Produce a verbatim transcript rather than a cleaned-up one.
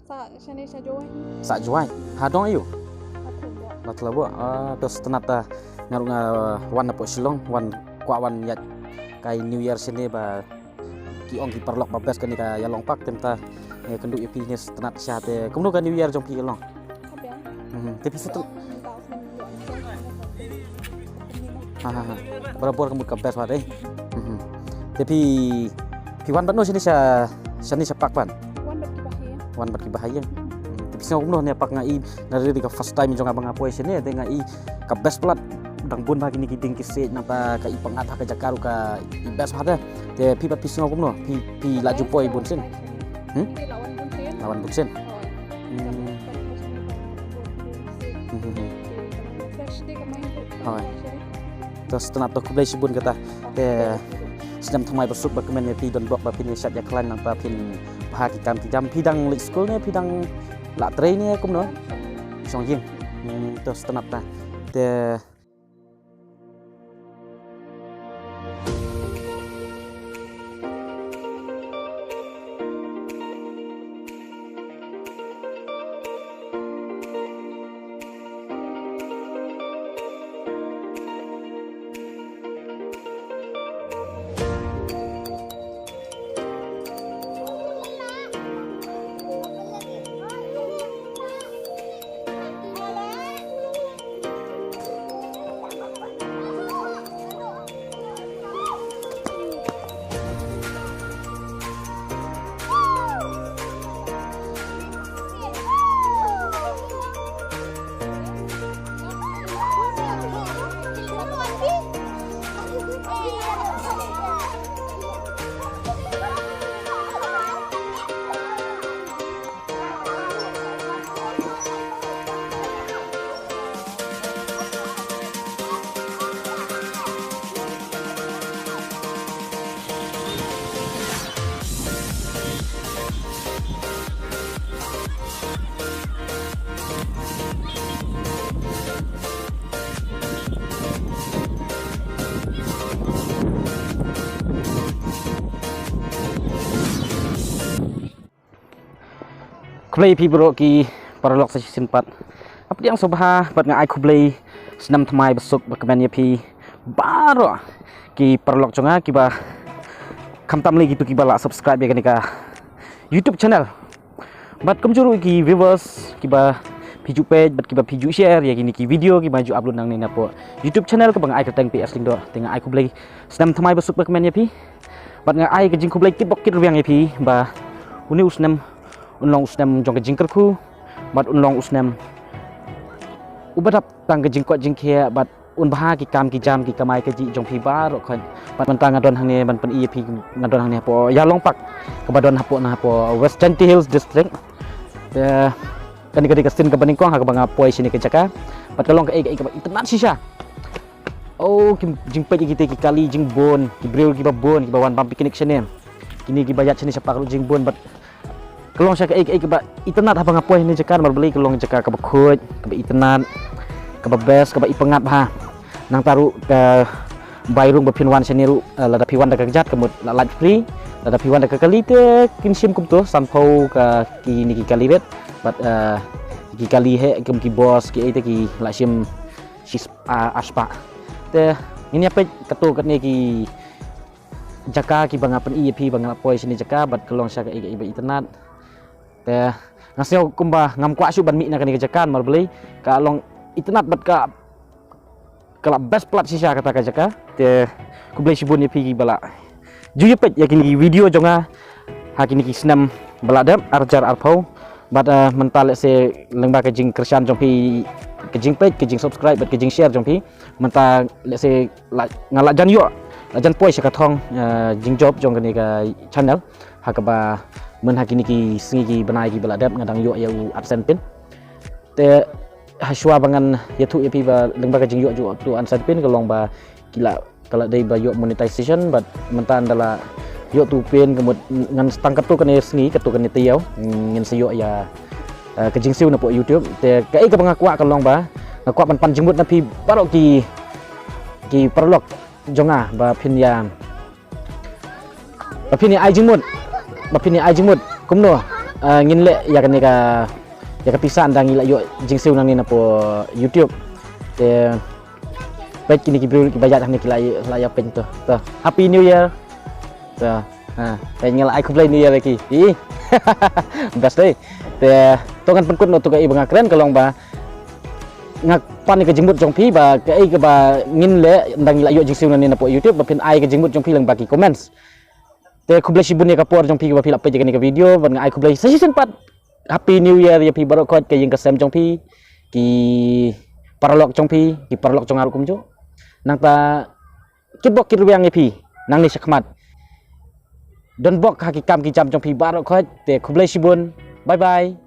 Sa shane sha Jowai. Sa Jowai. Ha dong aiu? Lathlabok. Lathlabok. Ah, to sngewtynnat ta nga ruh nga wan napoh Shillong, wan kwah wan ïaid kai New Year shane ba ki ong ki paralok ba best kane ka Ïalong Park, te mynta nga kynduh ïa phi ne sngewtynnat sha te. Kumno ka New Year jong phi ka long? Ka biang. Mhm. Te phi sngewtynnat. Ha ha ha. Barabor ka mut ka best wat eh. Mhm. Te phi, phi wan bad no shane sha, shane sha park pat? Wan bad ki bahaïing. Wan bad ki bahaïing. Mhm. Te phi sngew kumno ne park? Nga i na ri ka first time jong nga ba nga poi shane, te nga i ka best palat. Dang bun bha kine ki dieng ki siej, nangta ka i pyngngad ha ka jaka ruh ka i best bha te. Te phi pat phi sngew kumno? Phi, phi la ju poi bun sien? Hmm? La wan bun sien. Hmm. Hmm, hmm, hmm. Hooid. To sngewtynnat, to khublei shibun kata. Te snem thymmai basuk ba kmen ïa phi, don bok ba phin ïa shad ïa khlaiñ nangta phin bha ki kam ki jam. Phi dang leit skul ne phi dang la trei ne kumno? Shong ïing. Hmm, to sngewtynnat ta. Te Khublei phi baroh ki paralok sa shisien pat. Ap diang sobha bad nga ai khublei snem thymmai basuk ba kmen ïa phi baroh ki paralok jong nga kiba khamtam lei kitu kiba la subscribe ïa kane ka YouTube channel. Bad kumjuh ruh ki viewers kiba phi ju peit bad kiba phi ju share ïa kine ki video kiba ju upload nangne napoh YouTube channel kaba nga ai kyrteng P S Lyngdoh. Te nga ai khublei snem thymmai basuk ba kmen ïa phi. Bad nga ai ka jingkhublei kitbok kitrwiang ïa phi ba une u snem un long u snem jong ka jingkyrkhu bad un long u snem uba dap tang ka jingkoit jingkhiah bad un bha ki kam ki jam ki kamai kajih jong phi baroh khoit. Bad mynta nga don hangne ban pyni ïa phi, nga don hangne hapoh Ïalong Park kaba don hapoh na hapoh West Jaintia Hills District. Te kane ka dei ka sien kaba nyngkong ha kaba nga poi shane ka jaka. Bad ka long kaei kaei kaba itynnat shisha. Oh, ki jingpeit ïa kita ki kali jingbun, ki briew kiba bun kiba wan bam picnic shane. Kine kiba ïaid shane shapoh ruh jingbun bad ka long shisha kaei kaei kaba itynnat haba nga poi hangne jaka namar balei ka long jaka kaba khuid, kaba itynnat, kaba best, kaba i pyngngad bha. Nangta ruh ka bai rung ba phin wan shane ruh, eh, lada phi wan da ka kjat ka mut la lait free, lada phi wan da ka kali te kin shim kumto sanphew ka kine ki kali rit. Bad, eh, ki kali heh kum ki bos kiei te ki la shim shi sp-, ah, ar spah. Te ngin ïa peit kato katne ki jaka kiba nga pyni ïa phi ba nga la poi shane jaka bad ka long shisha kaei kaei ba itynnat. Te nga sngew kumba ngam kwah shuh ban mih na kane ka jaka namar balei ka long itynnat bad ka, ka la best palat shisha kata ka jaka. Te khublei shibun ïa phi kiba la ju ïa peit ïa kine ki video jong nga ha kine ki snem ba la dep, ar hajar arphew. Bad, eh, mynta lehse lyngba ka jingkyrshan jong phi, ka jingpeit, ka jingsubscribe bad ka jingshare jong phi, mynta lehse la, nga la jan ïoh, la jan poi sha ka thong, eh, jingjop jong kane ka channel ha kaba myn ha kine ki sngi ki bnai kiba la dep nga dang ïoh ïa u AdSense pin. Te hashwa ba ngan ïathuh ïa phi ba lyngba ka jingïoh jong utu AdSense pin ka long ba ki la, ka la dei ba ïoh monetization bad mynta ynda la ïoh tu pin ka mut ngan tang katto katne sngi, katto katne taïew ngin sa ïoh ïa, eh, ka jingsiew napoh YouTube. Te kaei kaba nga kwah ka long ba nga kwah ban pan jingmut na phi baroh ki, ki paralok jong nga ba phin ïa, ba phin ïa ai jingmut, ba phin ïa ai jingmut kumno Ah, ngin leh ïa kane ka, ïa ka pisa ynda ngi la ïoh jingsiew nangne napoh YouTube. Te peit kine ki briew kiba ïaid hangne ki la ïa, la ïa peit to. To, Happy New Year. To, ha, te ngi la ai khublei New Year ïa ki. Ih. Best dei. Te to ngan pynkut noh to kaei ba nga kren ka long ba nga pan ïa ka jingmut jong phi ba kaei kaba ngin leh ynda ngi la ïoh jingsiew nangne napoh YouTube, ba phin ai ka jingmut jong phi lyngba ki comments. Te khublei shibun ïa ka por jong phi kaba phi la peit ïa kane ka video, bad nga ai khublei sa shisien pat. Happy New Year ïa phi baroh khoit, ka ïing ka sem jong phi, ki paralok jong phi, ki paralok jong nga ruh kumjuh. Nangta kitbok kitrwiang ïa phi nangne shakhmat. Donbok ha ki kam ki jam jong phi baroh khoit. Te khublei shibun. Bye bye.